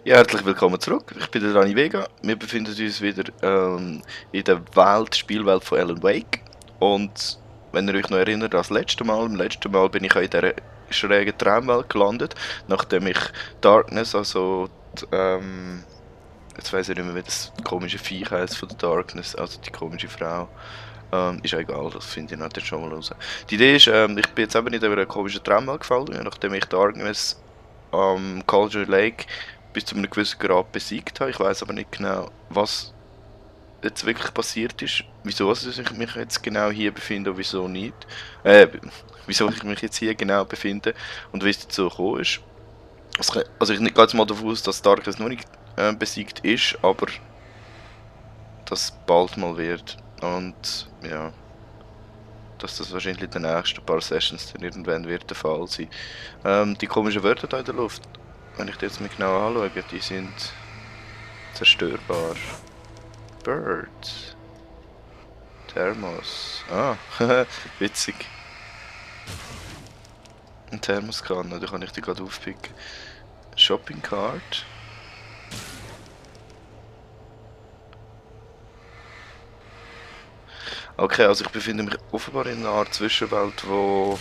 Ja, herzlich willkommen zurück. Ich bin der Dani Vega. Wir befinden uns wieder in der Spielwelt von Alan Wake. Und wenn ihr euch noch erinnert, im letzten Mal bin ich auch in dieser schrägen Traumwelt gelandet, nachdem ich Darkness, jetzt weiß ich nicht mehr, wie das komische Viech heisst von der Darkness, also die komische Frau. Ist ja egal, das finde ich natürlich schon mal raus. Die Idee ist, ich bin jetzt eben in dieser komischen Traumwelt gefallen, nachdem ich Darkness am Cauldron Lake bis zu einem gewissen Grad besiegt habe. Ich weiß aber nicht genau, was jetzt wirklich passiert ist, wieso ich mich jetzt genau hier befinde und wieso nicht. Wieso ich mich jetzt hier genau befinde und wie es dazu gekommen ist. Also ich gehe jetzt mal davon aus, dass Darkness noch nicht besiegt ist, aber das bald mal wird. Und ja, dass das wahrscheinlich in den nächsten paar Sessions dann irgendwann wird der Fall sein. Die komischen Wörter da in der Luft, wenn ich die jetzt mal genau anschaue, die sind zerstörbar. Bird. Thermos. Ah, witzig. Ein Thermoskanne, da kann ich die gerade aufpicken. Shopping Cart. Okay, also ich befinde mich offenbar in einer Art Zwischenwelt, wo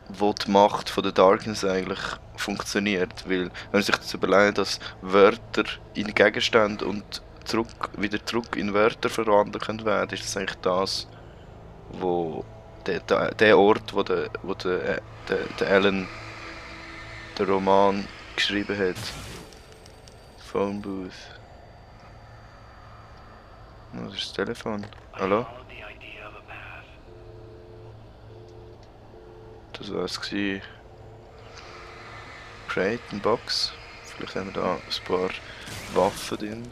die Macht von der Darkness eigentlich funktioniert. Weil, wenn man sich das überlegt, dass Wörter in Gegenstände und wieder zurück in Wörter verwandeln können werden, ist das eigentlich das, wo der Ort, wo der Alan den Roman geschrieben hat. Phone Booth. Oh, das ist das Telefon. Hallo? Das war es. Crate, eine Box. Vielleicht haben wir da ein paar Waffen drin.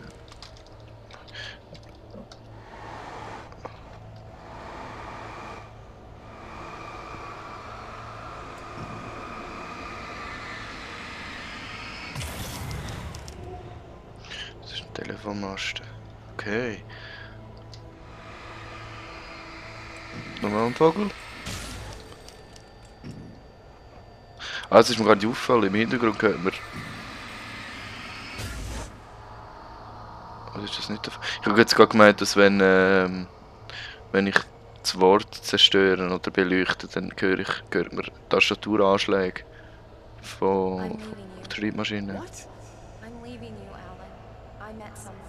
Das ist ein Telefonmast. Okay. Nochmal ein Vogel. Ah, jetzt ist mir gerade aufgefallen, im Hintergrund hört man... Was ist das nicht der Fall? Ich habe jetzt gerade gemeint, dass wenn ich das Wort zerstören oder beleuchten, dann hört man Tastaturanschläge von der Schreibmaschine. What? I'm leaving you, Alan. I met someone.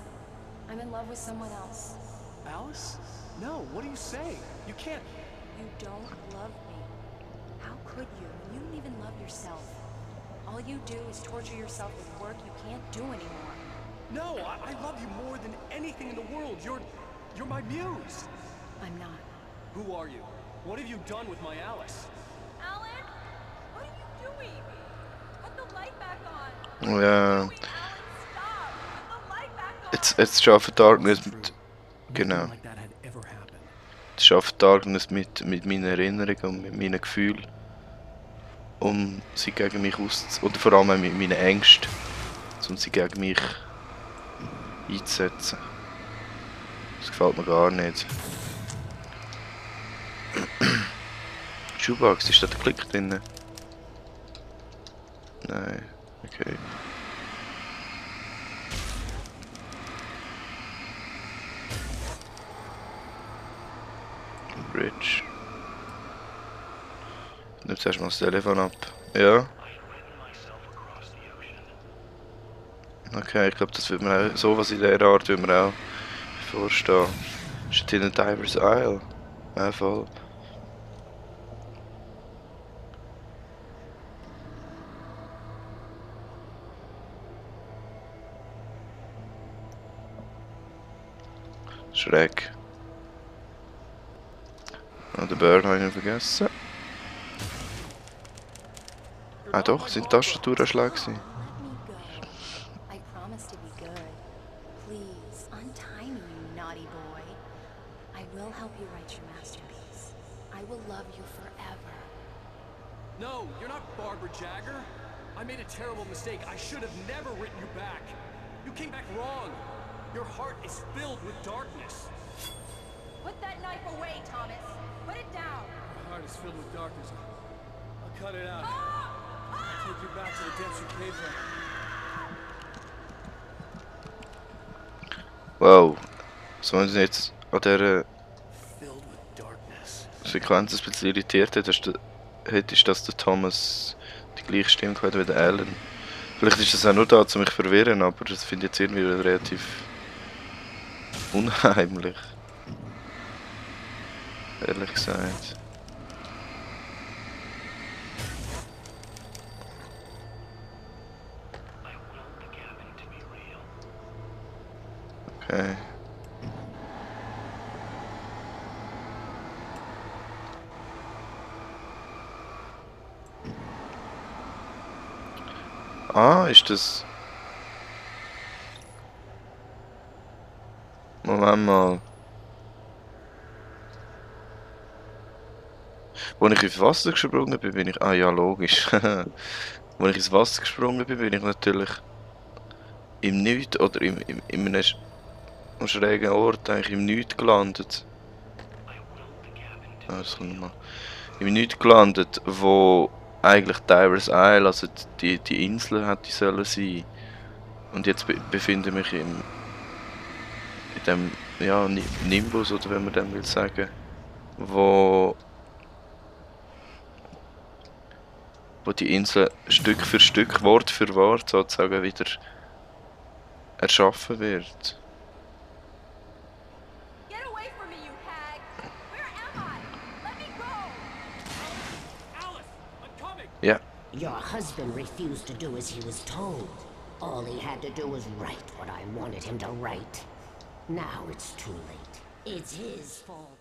I'm in love with someone else. Alice? No, what are you saying? You can't... You don't love me. How could you when you don't even love yourself? All you do is torture yourself with work you can't do anymore. No, I love you more than anything in the world. You're my muse. I'm not. Who are you? What have you done with my Alice? Alan? What are you doing? Put the light back on. Ja, Alan, stop. Put the light back on. jetzt schafft Darkness mit... Genau. Nothing like that had ever happened. Jetzt schafft Darkness mit meinen Erinnerungen und mit meinen Gefühlen, um sie gegen mich oder vor allem mit meinen Ängsten, um sie gegen mich einzusetzen. Das gefällt mir gar nicht. Shoebox, ist da der Klick drin? Nein, okay. Bridge. Nimm zuerst mal das Telefon ab. Ja. Okay, ich glaube, das wird mir auch, sowas in der Art wird mir auch bevorstehen. Ist in der Divers Isle? Ja, voll. Schräg. Oh, den Bird habe ich noch vergessen. Ah doch, sind Tastatureinschläge gewesen. Let me go. I promise to be good. Please, untie me, you naughty boy. I will help you write your masterpiece. I will love you forever. No, you're not Barbara Jagger. I made a terrible mistake. I should have never written you back. You came back wrong. Your heart is filled with darkness. Put that knife away, Thomas. Put it down. My heart is filled with darkness. I'll cut it out. I'll take you back to the Dempsey Cave. Wow. So, wenn du jetzt an dieser Filled with darkness. Sequenz ein bisschen irritiert hat, hättest dass der Thomas die gleiche Stimme gehabt wie der Alan. Vielleicht ist das auch nur da, um mich zu verwirren, aber das finde ich jetzt irgendwie relativ unheimlich. Ehrlich gesagt. Okay. Ah, ist das... Moment mal. Als ich ins Wasser gesprungen bin, bin ich... Ah ja, logisch. Als ich ins Wasser gesprungen bin, bin ich natürlich im Nichts oder in einem schrägen Ort eigentlich im Nichts gelandet. Ah, das kommt nochmal. Im Nichts gelandet, wo eigentlich Divers Isle, also die Insel hätte sollen sein. Und jetzt befinde ich mich in dem ja, Nimbus, oder wenn man dem will sagen, wo die Insel Stück für Stück, Wort für Wort sozusagen wieder erschaffen wird. Get away from me, you hag! Where am I? Let me go! Alice! I'm coming! Ja, Your husband refused to do as he was told. All he had to do was write what I wanted him to write. Now it's too late. It's his fault.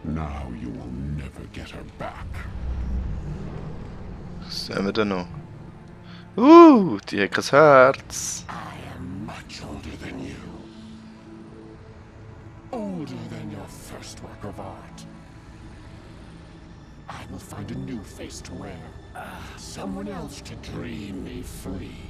Now you will never get her back. was sehen wir denn noch? Die hat kein Herz. I am much older than you. Older than your first work of art. I will find a new face to wear. Someone else to dream me free.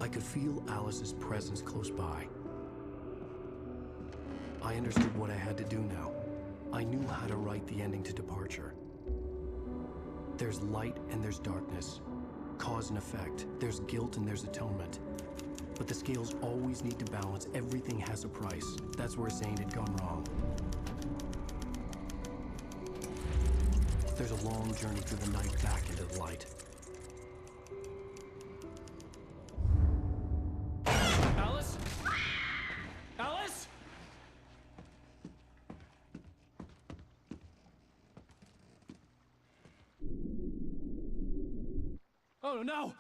I could feel Alice's presence close by. I understood what I had to do now. I knew how to write the ending to Departure. There's light and there's darkness. Cause and effect. There's guilt and there's atonement. But the scales always need to balance. Everything has a price. That's where Zane had gone wrong. There's a long journey through the night back into the light. Alice? Alice? Oh no!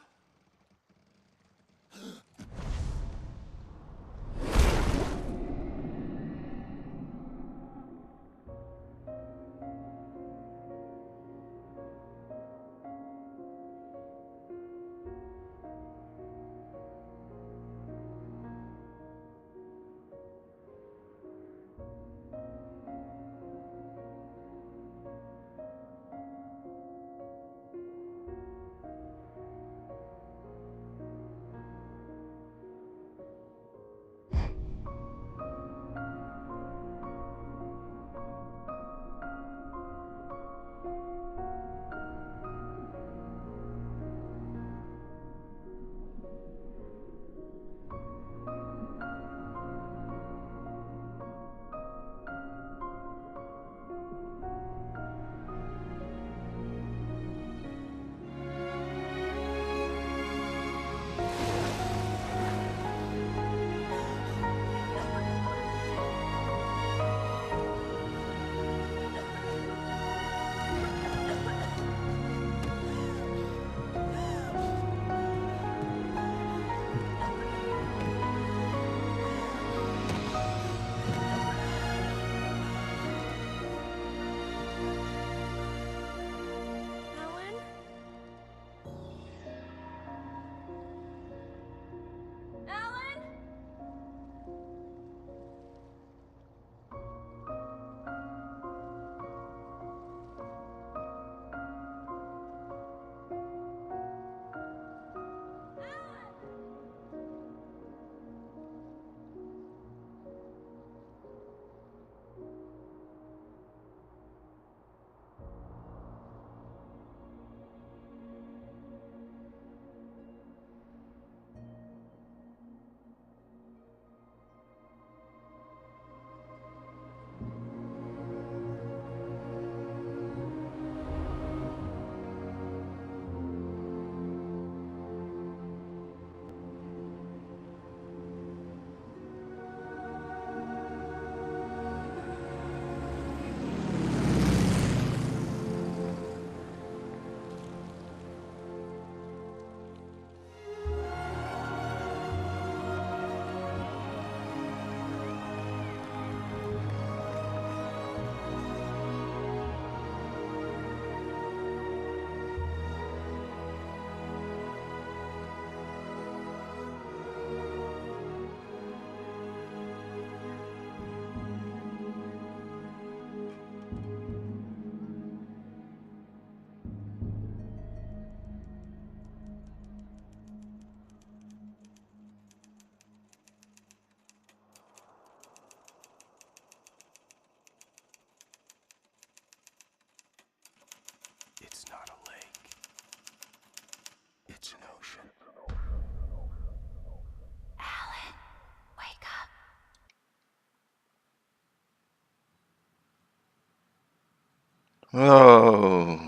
Oh.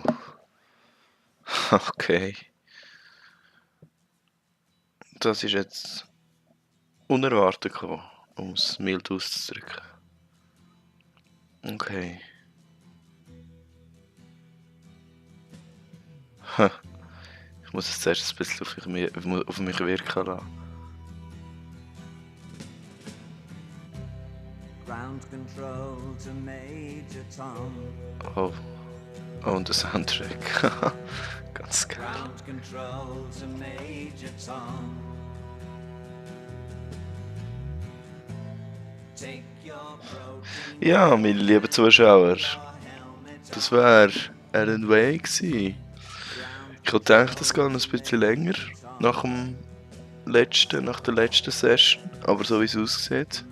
Okay. Das ist jetzt unerwartet gekommen, um es mild auszudrücken. Okay. Ich muss es zuerst ein bisschen auf mich wirken lassen. Ground control to Major Tom. Oh. Oh, und der Soundtrack. Ganz geil. Ground control to Major Tom. Take your broken Ja, meine lieben Zuschauer, das wäre Alan Wake gewesen. Ich hatte gedacht, das geht noch ein bisschen länger nach der letzten Session, aber so wie es aussieht,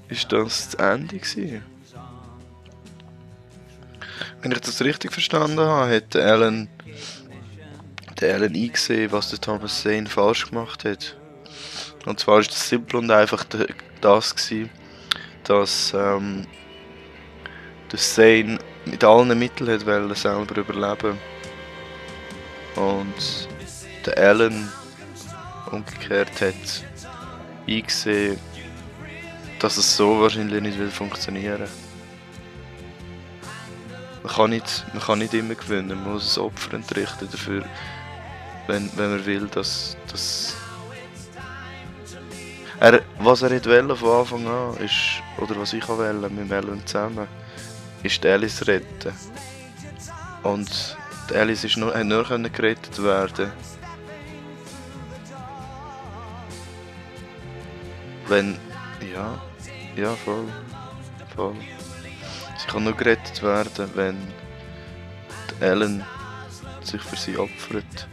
ist das Ende gewesen. Wenn ich das richtig verstanden habe, hat der Alan eingesehen, was der Thomas Zane falsch gemacht hat. Und zwar ist das simpel und einfach das gewesen, dass der Zane mit allen Mitteln hat wollen, selber überleben. Und der Alan umgekehrt hat eingesehen, dass es so wahrscheinlich nicht will funktionieren. Man kann nicht immer gewinnen, man muss ein Opfer entrichten dafür, wenn man will, dass was er wollte von Anfang an ist, oder was ich wollte mit Alan zusammen, ist die Alice retten. Und die Alice hat nur gerettet werden, wenn... Ja, voll. Sie kann nur gerettet werden, wenn die Alan sich für sie opfert.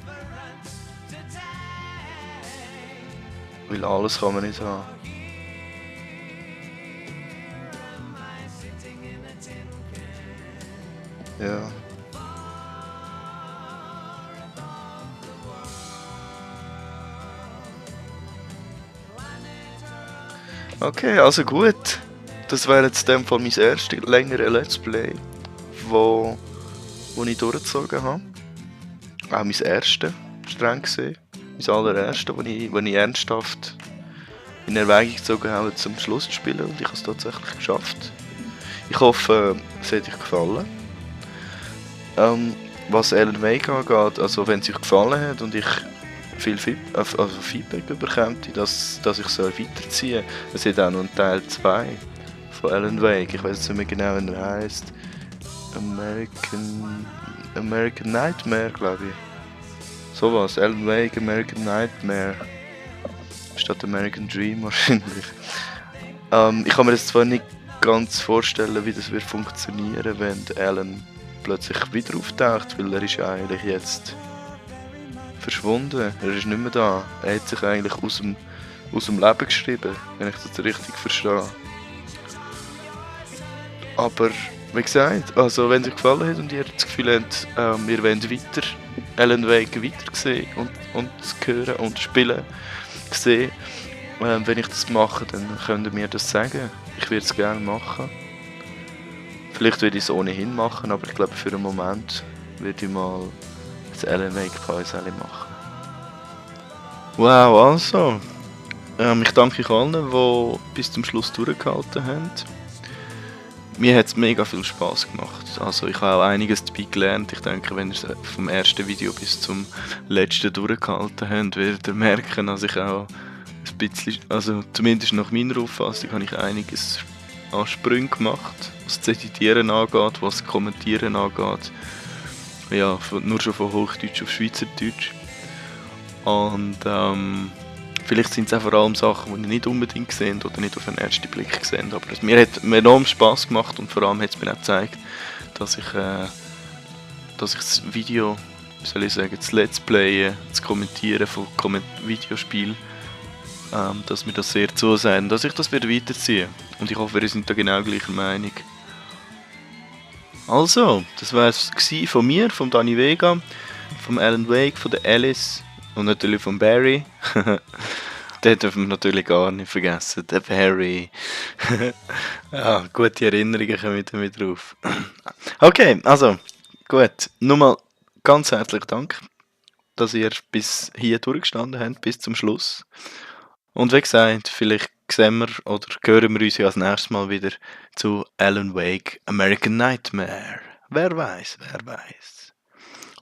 Weil alles kann man nicht haben. Ja. Okay, also gut. Das wäre jetzt in dem Fall mein erstes längere Let's Play, wo ich durchgezogen habe. Auch mein erstes, streng gesehen. Mein allererste, wo ich ernsthaft in Erwägung gezogen habe, zum Schluss zu spielen, und ich habe es tatsächlich geschafft. Ich hoffe, es hat euch gefallen. Was Alan Wake angeht, also wenn es euch gefallen hat und ich viel Feedback bekomme, dass ich es weiterziehen soll. Es hat auch noch einen Teil 2 von Alan Wake. Ich weiß nicht mehr genau, wie er heisst. American Nightmare, glaube ich. Sowas. Alan Wake, American Nightmare. Statt American Dream wahrscheinlich. Ich kann mir das zwar nicht ganz vorstellen, wie das wird funktionieren, wenn Alan plötzlich wieder auftaucht, weil er ist ja eigentlich jetzt verschwunden. Er ist nicht mehr da. Er hat sich eigentlich aus dem Leben geschrieben, wenn ich das richtig verstehe. Aber wie gesagt, also wenn es euch gefallen hat und ihr das Gefühl habt, ihr wollt weiter Alan Wake weiter sehen und hören und spielen sehen, wenn ich das mache, dann könnt ihr mir das sagen. Ich würde es gerne machen. Vielleicht würde ich es ohnehin machen, aber ich glaube für einen Moment würde ich mal das Alan Wake Pause machen. Wow, also. Ich danke euch allen, die bis zum Schluss durchgehalten haben. Mir hat es mega viel Spass gemacht. Also ich habe auch einiges dabei gelernt. Ich denke, wenn ihr es vom ersten Video bis zum letzten durchgehalten habt, werdet ihr merken, dass ich auch ein bisschen, also zumindest nach meiner Auffassung, habe ich einiges an Sprüngen gemacht, was das Editieren angeht, was das Kommentieren angeht. Ja, nur schon von Hochdeutsch auf Schweizerdeutsch. Und vielleicht sind es auch vor allem Sachen, die ihr nicht unbedingt seht oder nicht auf den ersten Blick seht. Aber mir hat mir enorm Spass gemacht und vor allem hat es mir auch gezeigt, dass ich das Video, wie soll ich sagen, das Let's Playen, das Kommentieren von Videospielen, dass mir das sehr zusagt und dass ich das wieder weiterziehe. Und ich hoffe, wir sind da genau gleicher Meinung. Also, das war es von mir, von Danny Vega, vom Alan Wake, von der Alice und natürlich von Barry. den dürfen wir natürlich gar nicht vergessen. Der Barry. Ja, gute Erinnerungen kommen damit drauf. Okay, also, gut. Nochmal ganz herzlichen Dank, dass ihr bis hier durchgestanden habt, bis zum Schluss. Und wie gesagt, vielleicht sehen wir oder hören wir uns ja das nächste Mal wieder zu Alan Wake American Nightmare. Wer weiß, wer weiß.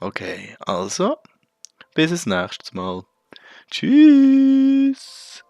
Okay, also, bis das nächste Mal. Tschüss.